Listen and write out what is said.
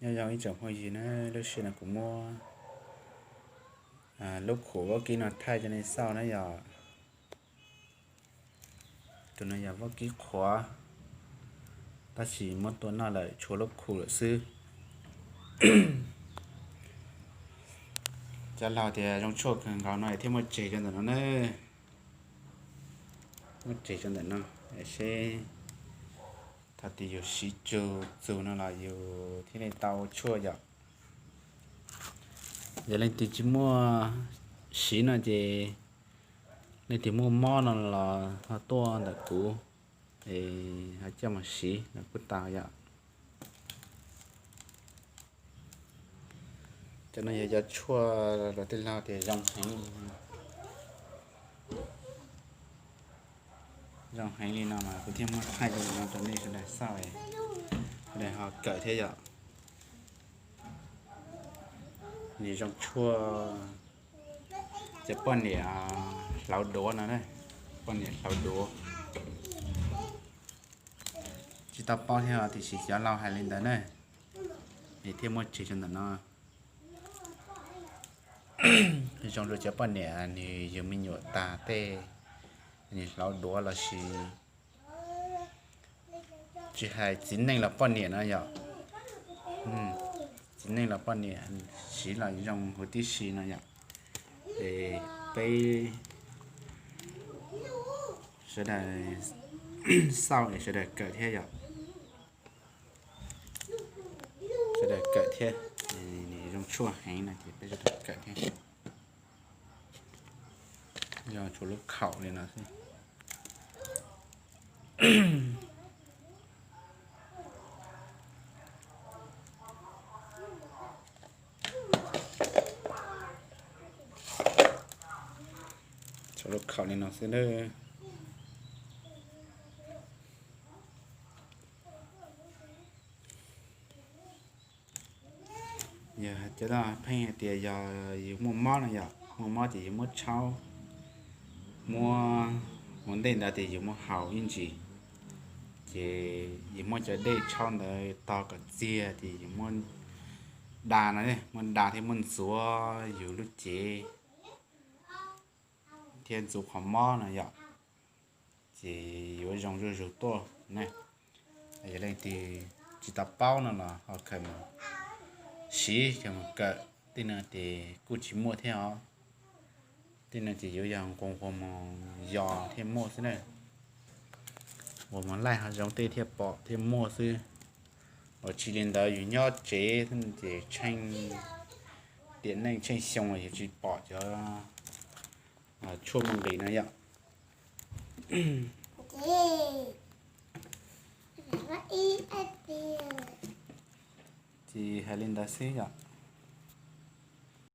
Nyob zoo ib tsoom phooj ywg na, lub sij hawm no kuv muab lub khum vaub kib no thaij rau nej xauj na yom. Tus no yog vaub kib qhuav, tab sis muab tua noj lawm tshuav lub khum lawm xwb. Cov laus tias zoo tshuaj kawg nkaus no thiaj muaj tseg rau ntawm no na. Muaj tseg rau ntawm no, seb thaum twg yus siv tsug txug no los yus thiaj li tau tshuaj yom. Yog leej twg tsis muaj siv no ces leej twg muaj mob no los ho tuaj ntawm kuv es ho coj mus siv no kuj tau yom. Cov no yog cov tshuaj los tej laug tias zoo heev, zoo heev li no mas kuv thiaj muab thaij cov no rau nej sawv daws xauj, sawv daws ho kawm thiab yom. Nws zoo tshuaj cov poj niam hlauv duav no, poj niam hlauv duav. Tsis tau paub thiab tiam sis cov laus hais li ntawd na, es thiaj muaj tseg rau ntawm no. Zoo rau cov poj niam nws yug me nyuam tag tej, nws hlauv duav los sis tsis hais txiv neej los poj niam no yom. Txiv neej los poj niam siv los zoo huv tib si no yom. Es peb sawv daws xauj es sawv daws kawm thiab yom. Sawv daws kawm thiab, zoo tshuaj heev no ces peb sawv daws kawm thiab. Yog tshuav lub khaum li no xwb. Tshuav lub khaum li no xwb nawb. Yog cov pheej hais tias yog yus muaj mob no yom, muaj mob ces yus muab tshaub, muab ua ntej ntawd ces yus muab haus ib ntsis, ces yus muab cov dej tshaub ntawd tog kom txiag ces yus muab da no, muab da thiab muab ntxuav yus lub cev thiab ntxuav qhov mob no yom, ces yuav zoo zuj zus tuaj na. Yog leej twg tsis tau paub no los ho khaws mus siv, khaws mus kawm, tej no ces kuj tsis muaj thiab os. Tej no ces yuav yog nqus nqus mus yos thiaj muaj xwb na. Ua mus laij hav zoov tej thiaj pom thiaj muaj xwb. Ua tsis li ntawd yus nyob tsev ces tsheej tiam neej tsheej xyoo los yus tsis pom cov tshuaj muaj nqis no yom. Ces hais li ntawd xwb yom.